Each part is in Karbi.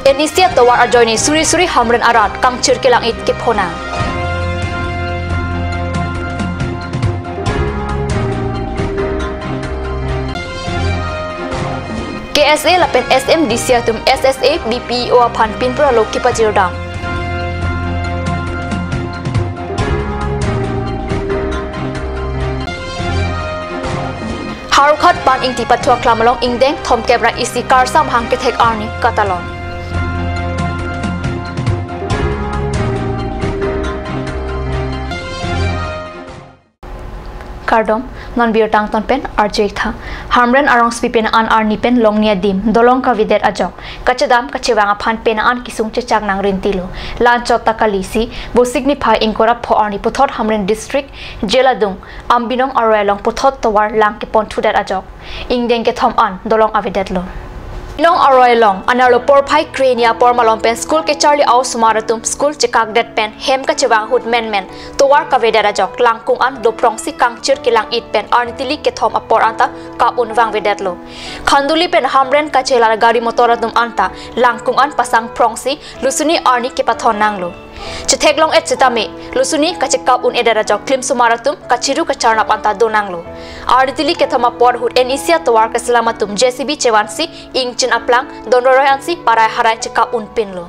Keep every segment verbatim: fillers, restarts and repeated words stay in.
N E C atovar ajoine suri suri Hamren arat kangchir kelang-it kephonang. K S A lapen S M D C atum S S A B P O aphan pinpur alo kepajirdam. Howraghat Pan Ingti pathu aklam along ingdeng thomkep ra isi karsam hang kethek arni katalon. Kardom, non birta angton pen arju-ik tha. Hamren arongsopi penang an arni pen longni adim dolong kavedet ajok kachedam kachevang aphan penang an kesung chechak nang rintilo. La-anchot ta kalisi, Vosik niphai ingkoi ra pho arni puthot Hamren District Jail adung Ambinong aroi along puthot tovar lang kepon thudet ajok ingdeng kethom an dolong avedetlo. Ambinong aroi along anerlo porphai krehini apor malom pen school kecharli a-osomar atum school chekakdet pen hem kachevang ahut menmen tovar kavedet ajok langkung an doprongsi kangchir kelang-it pen arni tili kethom apor anta kap-un vangvedetlo. Khanduli pen Hamren kachelar gari motor atum anta langkung an pasang prongsi lusuni arni kepathon nanglo. Chetheklong-et sitame lusuni kachekap un-edet ajok klimsomar atum kachiru kacharnap anta donanglo. Arni tili kethom apor ahut N E C atovar keselam atum J C B chevansi ingchin aplang donroi ansi parai harai chekap unpinlo.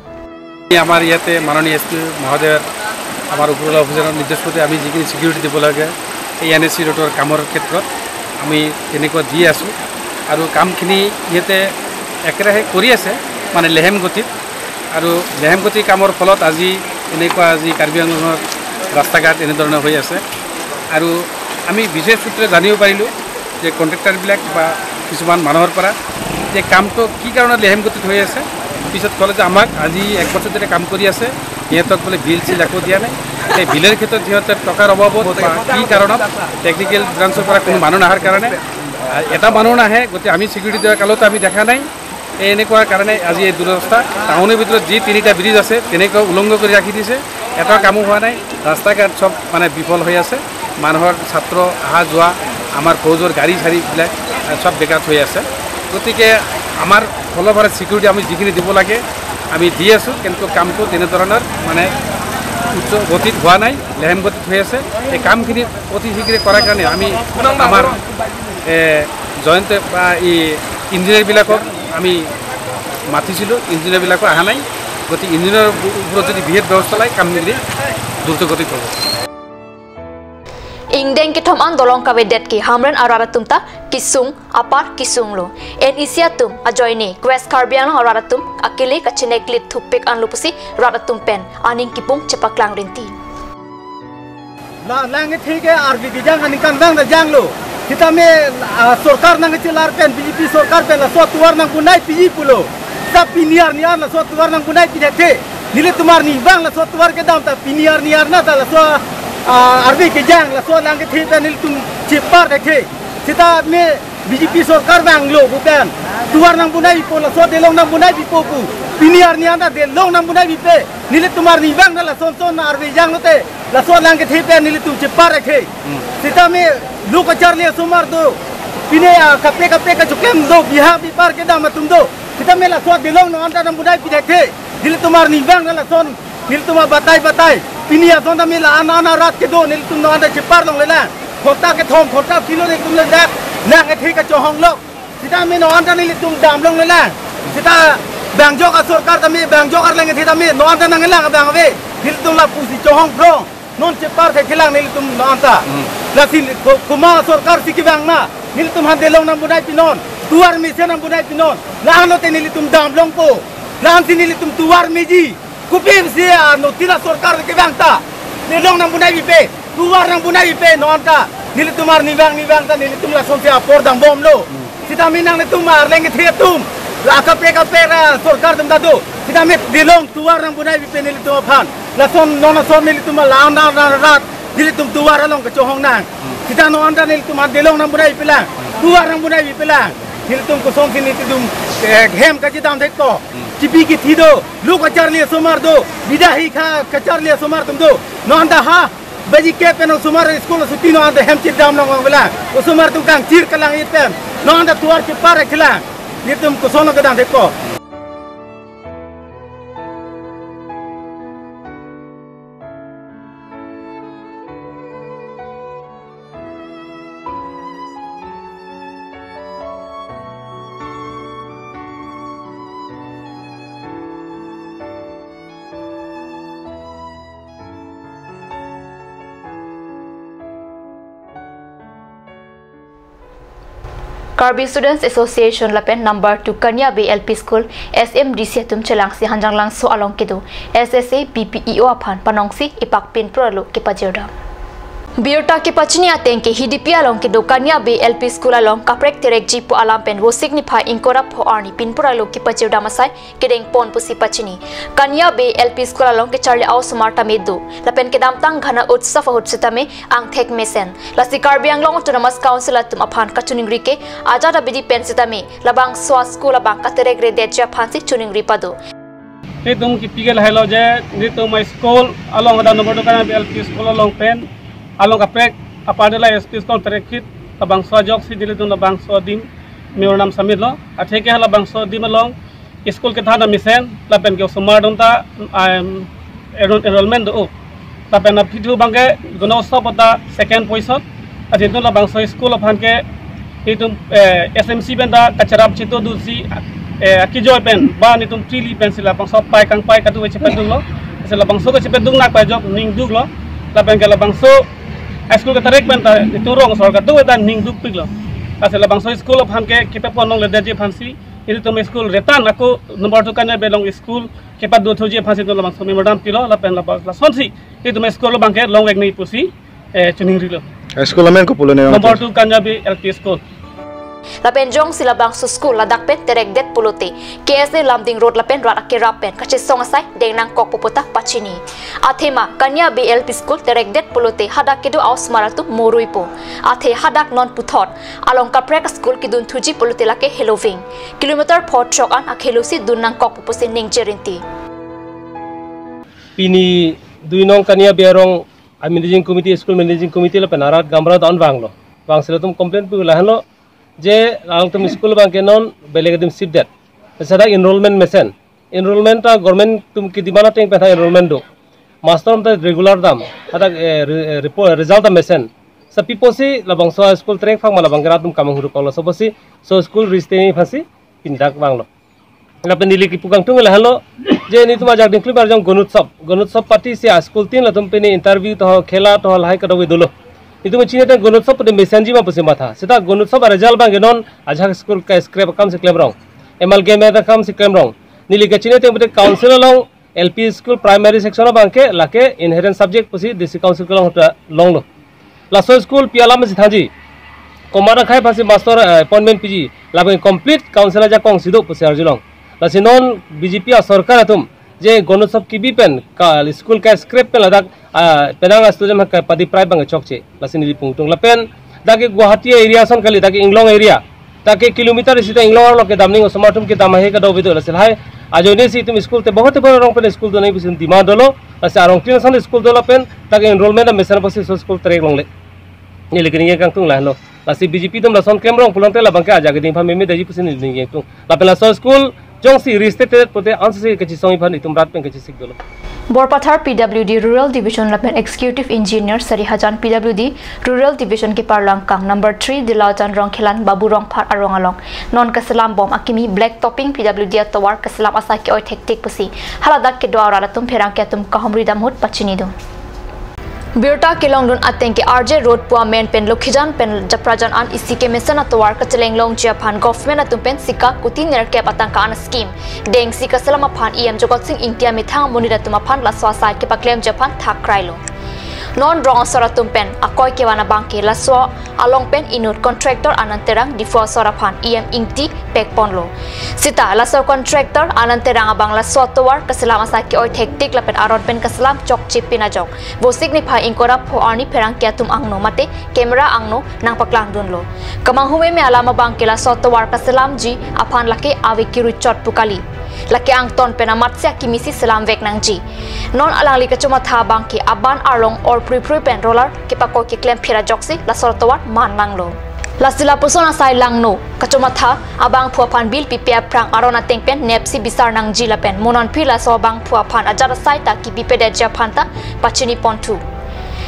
আমি আমাৰ ইয়াতে মাননীয় S P মহোদয়ৰ, আমাৰ ওপৰৱালা অফিচাৰৰ নিৰ্দেশ মতে আমি যিখিনি ছিকিউৰিটি দিব লাগে এই এন এ চি ৰোডৰ কামৰ ক্ষেত্ৰত আমি তেনেকুৱা দি আছোঁ আৰু কামখিনি ইয়াতে একেৰাহে কৰি আছে, মানে লেহেম গতিত। আৰু লেহেম গতি কামৰ ফলত আজি এনেকুৱা আজি কাৰ্বি আংলঙৰ ৰাস্তা ঘাট এনেধৰণে হৈ আছে। আৰু আমি বিশেষ সূত্ৰে জানিব পাৰিলোঁ যে কণ্ট্ৰেক্টৰবিলাক বা কিছুমান মানুহৰ পৰা যে কামটো কি কাৰণে লেহেম গতিত হৈ আছে। পিছত ক'লে যে আমাক আজি এক বছৰ ধৰি কাম কৰি আছে, সিহঁতক বোলে বিল চিল একো দিয়া নাই। সেই বিলৰ ক্ষেত্ৰত সিহঁতে টকাৰ অভাৱত বা কি কাৰণত টেকনিকেল ব্ৰাঞ্চৰ পৰা কোনো মানুহ নাহাৰ কাৰণে, আহ, এটা মানুহ নাহে, গতিকে আমি ছিকিউৰিটি দিয়া কালতো আমি দেখা নাই। এই এনেকুৱা কাৰণে আজি এই দুৰৱস্থা। টাউনৰ ভিতৰত যি তিনিটা ব্ৰিজ আছে, তেনেকৈ উলংঘ কৰি ৰাখি দিছে, এটা কামো হোৱা নাই। ৰাস্তা ঘাট চব মানে বিফল হৈ আছে। মানুহৰ ছাত্ৰ অহা যোৱা, আমাৰ ফৌজৰ গাড়ী চাড়ীবিলাক, আহ, চব বেঘাত হৈ আছে। গতিকে আমাৰ ফালৰ পৰা ছিকিউৰিটি আমি যিখিনি দিব লাগে আমি দি আছোঁ, কিন্তু কামটো তেনেধৰণৰ মানে উচ্চ গতিত হোৱা নাই, লেহেম গতিত হৈ আছে। এই কামখিনি অতি শীঘ্ৰে কৰাৰ কাৰণে আমি আমাৰ, এ, জয়ন্ত বা এই ইঞ্জিনিয়াৰবিলাকক আমি মাতিছিলোঁ, ইঞ্জিনিয়াৰবিলাকো অহা নাই। গতিকে ইঞ্জিনিয়াৰৰ ওপৰত যদি বিশেষ ব্যৱস্থা লয়, কামখিনি দ্ৰুতগতিত হ'ব। Ingdeng kethom an dolong kavedet ke Hamren arat atum ta kesung apar kesunglo. N E C atum ajoine West Karbi Anglong arat atum akele kachinek lit thupik anlo pusi rat atum pen aning kipung chepaklang rinti. La lang kethe ke arve kejang aningkanvang ta janglo. Sitame, ah, sorkar nangchelar pen, B J P sorkar pen laso tovar nangbonaipiji pulo. Sa pini arni an laso tovar nangbonaipidethe. Nelitum arnivang laso tovar kedam ta pini arni an ta laso, ah, arve kejang laso lang kethe pen nelitum chepardethe. Sitame B J P sorkar vanglo pu pen tovar nangbonaipo, laso delong nangbonaipo pu. Pini arni an ta delong nangbonaipe. Nelitum arnivang ta lason son arve janglote laso lang kethe pen nelitum chepardethe. Hmm. Sitame lo kacharli asomar do. Pine, ah, kaprek kaprek kachoklem do, biha bipar kedam atum do. Sitame laso delong non anta nangbonaipidethe. Nelitum arnivang ta lason nelitum abatai batai. Pini ason tame la-an an arat kedo, nelitum non anta chepar longlelang. Khonta kethom, khonta kilo nelitum le dak lang kethe kachohong lok. Sitame non anta nelitum damlonglelang. Sita bangjok asorkar tame, bangjok arleng kethe tame non anta nanglang abang ave. Nelitum lapusi chohong prong. Non chepar thekthelang nelitum non anta. Hmm. Lasi ko-, komat asorkar si kevang ma, nelitum aphan delong nangbonaipinon, tovar mesen nangbonaipinon. La-anlote nelitum damlongpo. La-ansi nelitum tovar meji. Kopisi anuttin asorkar kevang ta delong nangbonaipipe, tovar nangbonaipipe non anta. Nelitum arnivang nivang ta nelitum lasonsi apor dangbomlo. Hmm. Sitame nanglitum arleng kethe atum, la kaprek kaprek ra sorkar atum ta do. Sitame delong tovar nangbonaipipe nelitum aphan. Lason non ason nelitum la-an an arat nelitum tovar along kachohong nang. Sita non anta nelitum aphan delong nangbonaipelang, tovar nangbonaipelang. Nelitum kosonsi nelitum, eh, hem kachedam thekpo. Chipi kithi do, lo kacharli asomar do, bidahi kha kacharli asomar atum do. Non anta ha baji ke pen osomar school suti non anta hem chedam nangvangvelang. Osomar atum kangchir kelang-it pen non anta tovar chepar-ik thelang. Nelitum kosonlo kedam thekpo. Karbi Students Association lapen number two Kania Bey L P School S M D C atum chelangsi Hanjanglangso along kedo S S A B P E O aphan panongsi ipak pinpur alo kepajirdam. Birta kepachini ateng ke Hidipi along kedo Kania Bey L P School along kaprek terekji pu alam pen Vosik niphai ingkoi ra pho arni pinpur alo kepajirdam asai kedeng pon pusi pachini. Kania Bey L P School along kecharli a-osomar tame do. Lapen kedamtang Gana Utsav ahut setame angthek mesen. Lasi Karbi Anglong Autonomous Council atum aphan kachiningri ke ajat abidi pen setame labangso a-school abang katerekredetji aphansi chiningri pado. Netum kipi ke lahelo je netum a-school along hadak number two Kania Bey L P School along pen along kaprek apar de la S P School terekphit labangso ajoksi nelitum labangso adim memorandum submit lo. Athe ke halabangso adim along school kethan amesen lapen ke osomar atum ta, um, enroll-, enrollment do. Lapen aphi thu abang ke Gonotsov ata second position. Athe netum labangso school aphan ke netum, eh, S M C pen ta kacharap chito dusi, eh, akijoi pen ba netum trili pensi labangso pai kangpai katu chepedung lo. Sila labangso ke chepedung nak pai jok ning duk lo. Lapen ke labangso school ketarek pen ta netum rong asor katu ta ning dukpik lo. Sila labangso school aphan ke kipe pon longledetji aphansi netum school retan ako number two Kania Bey along school kepado thuji aphansi netum labangso memorandum pilo lapen laba lasonsi netum school abang ke longvek nangji pusi, eh, chiningri lo. School amen kopulo ne? Number two Kania Bey L P School. Lapen jongsi labangso school ladak pen terekdet pulote K S A Lumding Road lapen rat akerap pen kachesong asai deng nangkok pu puta pachini. Athema Kania Bey L P School terekdet pulote hadak kedo a-osomar atum mo ruipo. Athe hadak non puthot along kaprek school kedun thuji pulote lake heloving. Kilometer pho throk an akhelosi dun nangkok pu pusi ningje rinti. Pini dui nong Kania Bey arong a-managing committee, school managing committee lapen arat gaonbura ta-an vanglo. Vangsi latum complain pu lahenlo je alangtum school abang ke non belek adim sipdet. Seta enrollment mesen. Enrollment ta government atum kedemand ateng pen ta enrollment do. Master atum ta regular dam. Hadak, eh, re-, eh, report, result ta mesen. Sa pi pusi labangso school terek phak ma labang ke rat atum kamang huruk lo. Laso pusi so school restore nangji aphansi pindak vanglo. Lapen neli kipu kangtung lahenlo je netum ajak dingklu arjong Gonotsov. Gonotsov party si a-school tin latum pini interview to khela to lahai kadokave dolo. Netum chini ateng Gonotsov pute mesenji ma pusi matha. Seta Gonotsov a-result abang ke non ajahak school ke scrap akam si klemrong. Amalgamate akam si klemrong. Neli kachini ateng pute council along L P school primary section abang ke lake inherent subject pusi district council along ta longlo. Laso school pi alam si thanji. Komat akhai aphansi master, eh, appointment piji. Lapen complete council ajakong si do pusi arjulong. Lasi non B J P asorkar atum je Gonotsov kebi pen ka school ke scrap pen ladak, ah, penang a-student ha ke padi prai abang chokche. Lasi neli pu kangtung lapen dak ke Guwahati area ason kali, dak ke Inglong area. Dak ke kilometer isi ta Inglong arlo kedam ning osomar atum kedam ahe kadokave do. Lasi lahai ajoine si itum school te bahut bahut arong pen school do nangji pusi demand dolo. Lasi arong tin ason school do lapen dak ke enrollment amesen pusi so school terek longle. Neli kaningje kangtung lahenlo. Lasi B J P atum lason klemrong pulote labang ke ajak keding pha meme daji pusi neli ningje kangtung. Lapen laso school jongsi restore pute ansose kachisong aphan itum rat pen kachisik dolo. Borpathar P W D Rural Division lapen Executive Engineer Sarihajan P W D Rural Division keparlo angkang number three Dilaojan Rongkhelan Babu Rongphar arong along non keselam bom akimi black topping P W D atovar keselam asai ke-oi thektik pusi haladak kedo arat atum pherangke atum kahumri dam ahut pachini do. Birta kelongdun ateng ke R J Road pu amen pen Lokhijan pen Japrajan an isi kemesen atovar kacheleng longji aphan government atum pen sika kuti nerkep atangka an scheme dengsi kaselam aphan E M Jagat Sing Ingti amethang amonit atum aphan laso asai kepaklemji aphan thak krailo. Non rong asor atum pen akoi kevan abang ke laso along pen inut contractor Anand Terang Diphu asor aphan E M Ingti pekponlo. Sita laso contractor Anand Terang abang laso atovar keselam asai ke-oi thektik lapen aron pen keselam chokche pin ajok Vosik niphai ingkoi ra pho arni pherangke atum angno mate camera angno nangpaklangdunlo. Kemanghu meme alam abang ke laso atovar keselamji aphan lake ave kiruichot pu kali. Lake angton pen amatsi akimi si selamvek nangji. Non alangli kachomatha abang ke aban arlong or phrui phrui pen roller kepakoi keklem phir ajoksi laso atovar man langlo. Lasi lapuson asai langno kachomatha abangphu aphan bill pipe aphrang aron ateng pen nepsi bisar nangji lapen mo non aphi laso abangphu aphan ajat asai ta kipipedetji aphan ta pachini ponthu.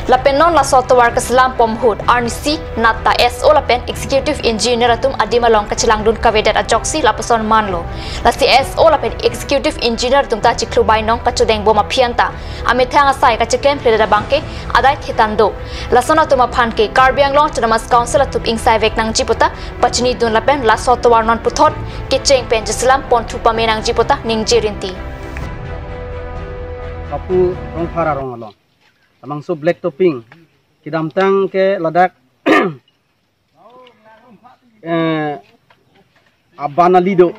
Lapen non laso atovar kaselam pon ahut arnisi nat ta S O lapen Executive Engineer atum adim along kachelangdun kavedet ajoksi lapuson manlo. Lasi S O lapen Executive Engineer atum ta chiklo bainong kachodengbom aphi anta amethang asai kacheklemkledet abangke adai thetan do. Lason atum aphan ke Karbi Anglong Autonomous Council atum ingsaivek nangji pu ta pachinidun lapen laso atovar non puthot kecheng pen cheselam ponthu pame nangji pu ta ningje rinti. Papu Rongphar arong along. Labangso black topping. Kedamtang ke ladak, eh, aban ali do.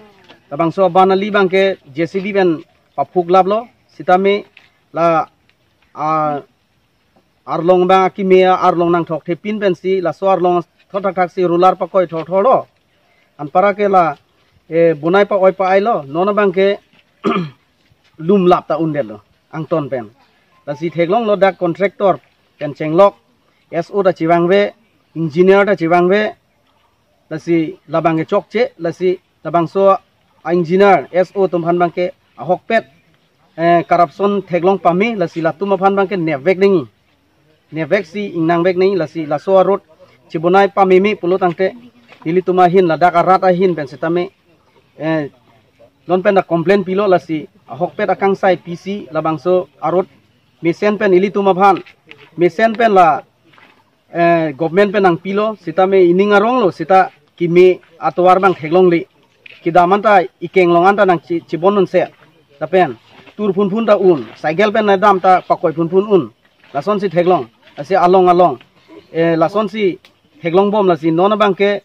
Labangso aban ali abangke J C B pen paphuklaplo. Sitame la, ah, arlong abang akeme arlong nangthokthepin pensi laso arlong thothakthaksi roller pakoi thottholo. Anparke la, eh, bonai pa-oi pa-ailo, non abangke lumlap ta undetlo, angton pen. Lasi theklonglo dak contractor pen chenglok, S O ta chevangve, engineer ta chevangve, lasi labangke chokche, lasi labangso a-engineer, S O atum aphan abangke ahokpet, eh, corruption theklong pame, lasi latum aphan abangke nepvek nangji. Nepvek si ingnangvek nangji, lasi laso a-road chibonai pameme pulo tangte nelitum ahin ladak arat ahin pen sitame, eh, non pen ta complain pilo, lasi ahokpet akangsai pisi labangso a-road mesen pen ilitum aphan, mesen pen la, eh, government pen nangpilo, sitame ining aronglo sita keme atovar abang theklongle. Kedam anta ikeng along anta nangchi-, chibon unse. Lapen tur phunphun ta un, cycle pen nedam ta pakoi phunphun un. Lasonsi theklong, lasi along along, eh, lasonsi theklongbom, lasi non abangke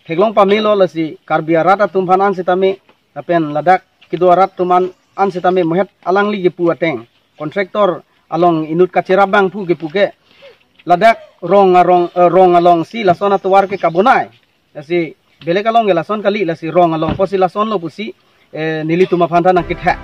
theklong pamelo, lasi Karbi arat atum aphan an sitame, lapen ladak kedo arat atum an, an sitame mohet alangli kepu ateng, contractor along inut kacherap abang pu kepu ke, ladak rong arong, eh, rong alongsi lason atovar ke kabonai. Lasi belek along ke lason kali, lasi rong along pusi lasonlo pusi, eh, nelitum aphan ta nangketha.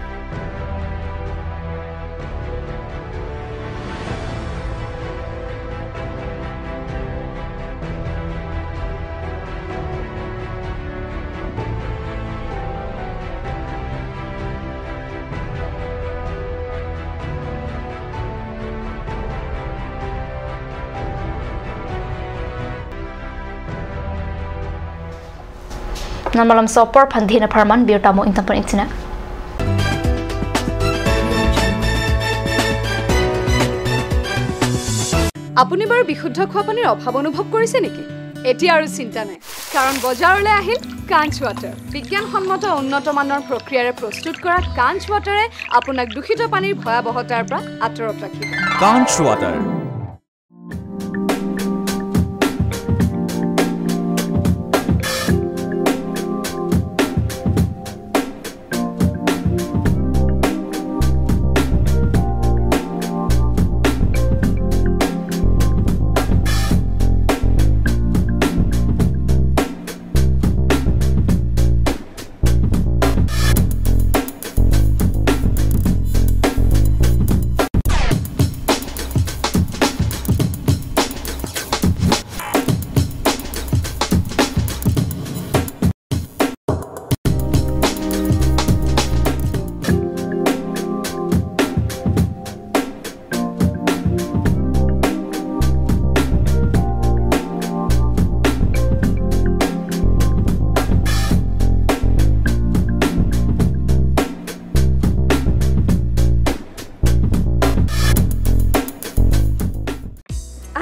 Non malomso apor aphan dina pharman birta mo ingtampon ingsina. আপুনি বাৰু বিশুদ্ধ খোৱা পানীৰ অভাৱ অনুভৱ কৰিছে নেকি? এতিয়া আৰু চিন্তা নাই, কাৰণ বজাৰলৈ আহিল কাঞ্চ ৱাটাৰ। বিজ্ঞানসন্মত উন্নত মানৰ প্ৰক্ৰিয়াৰে প্ৰস্তুত কৰা কাঞ্চ ৱাটাৰে আপোনাক দূষিত পানীৰ ভয়াৱহতাৰ পৰা আঁতৰত ৰাখিব। কাঞ্চ ৱাটাৰ।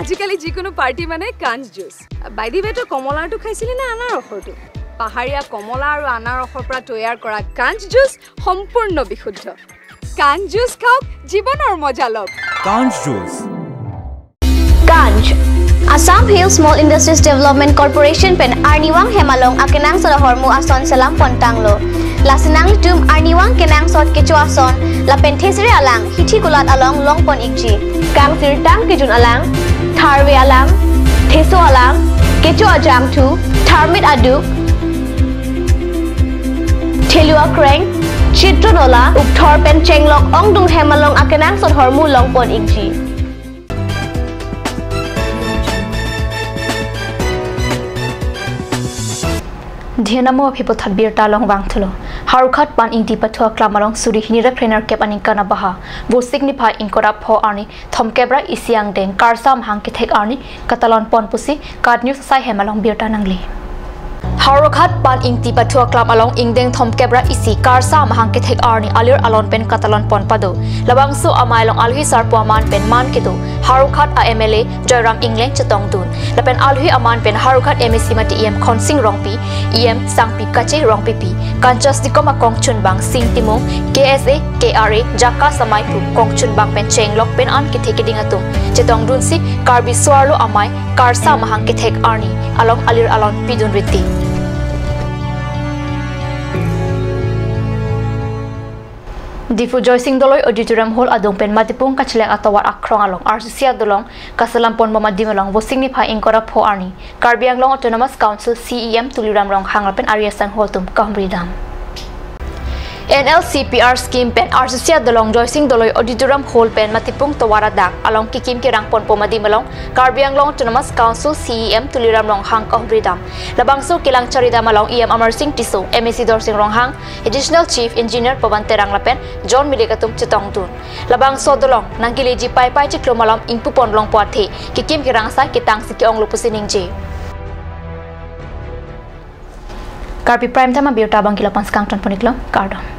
আজিকালি যিকোনো পাৰ্টি মানে কাঞ্চ জুচ। বাই দি ৱে, তই কমলাৰটো খাইছিলি নে আনাৰসৰটো? পাহাৰীয়া কমলা আৰু আনাৰসৰ পৰা তৈয়াৰ কৰা কাঞ্চ জুচ সম্পূৰ্ণ বিশুদ্ধ। কাঞ্চ জুচ খাওক, জীৱনৰ মজা লওক। কাঞ্চ juice. Kanj, Assam Hill Small Industries Development Corporation pen arnivang hem along akenangsot ahormu ason selam pontanglo. Lasi nanglitum arnivang kenangsot kecho ason lapen thesere alang hithi kulat along longpon ikji. Kangsirtang kejun alang, tharve alang, theso alang, kecho ajangthu, tharmit aduk, thelu akreng, chitron ola, ukthor pen chenglok ongdung hem along akenangsot ahormu longpon ikji. Dhenamo aphi puthot birta along vangthulo. Howraghat Pan Ingti Pathu Aklam along suri hini ra kre nerkep aningkan abaha Vosik niphai ingkoi ra pho arni thomkep ra isi angdeng Karsa Mahang kethek arni katalon pon pusi KAT News asai hem along birta nangli. Howraghat Pan Ingti Pathu Aklam along ingdeng thomkep ra isi Karsa Mahang kethek arni alir alon pen katalon pon pado. Labangso amei along alohi sarpo aman pen man kedo Howraghat a M L A Joyram Engleng chetongdun. Lapen alohi aman pen Howraghat M A C mate E M Khonsing Rongpi, E M Sangpi Kache Rongpipi, Kanchas Nikom akongchunbang Sing Timung, K S A, K R A, JACAS amei pu kongchunbang pen chenglok pen an kethe keding atum chetongdunsi Karbi so-arlo amei Karsa Mahang kethek arni along alir alon pidun riti. Diphu Joysing Doloi Auditorium Hall adung pen Matipung kachelek atovar akrong along R C C adolong kaselam pon bom adim along Vosik niphai ingkoi ra pho arni Karbi Anglong Autonomous Council C E M Tuliram Ronghang lapen ari asangho atum kahumri dam. N L C P R scheme pen R C C adolong Joysing Doloi Auditorium Hall pen Matipung tovar adak along kekim kerang pon bom adim along Karbi Anglong Autonomous Council C E M Tuliram Ronghang kahumri dam. Labangso kelang chari dam along E M Amarsing Tisso, M A C Dorsing Ronghang, Additional Chief Engineer Pawan Terang lapen John Milik atum chetongdun. Labangso adolong nangkeleji paipai chiklo malom ingpu pon longpo athe kekim kerang asai ketangsi ke-onglo pusi ningje. Karbi Prime Time abirta abang ke la-an pen kangton pon iklo, kardom.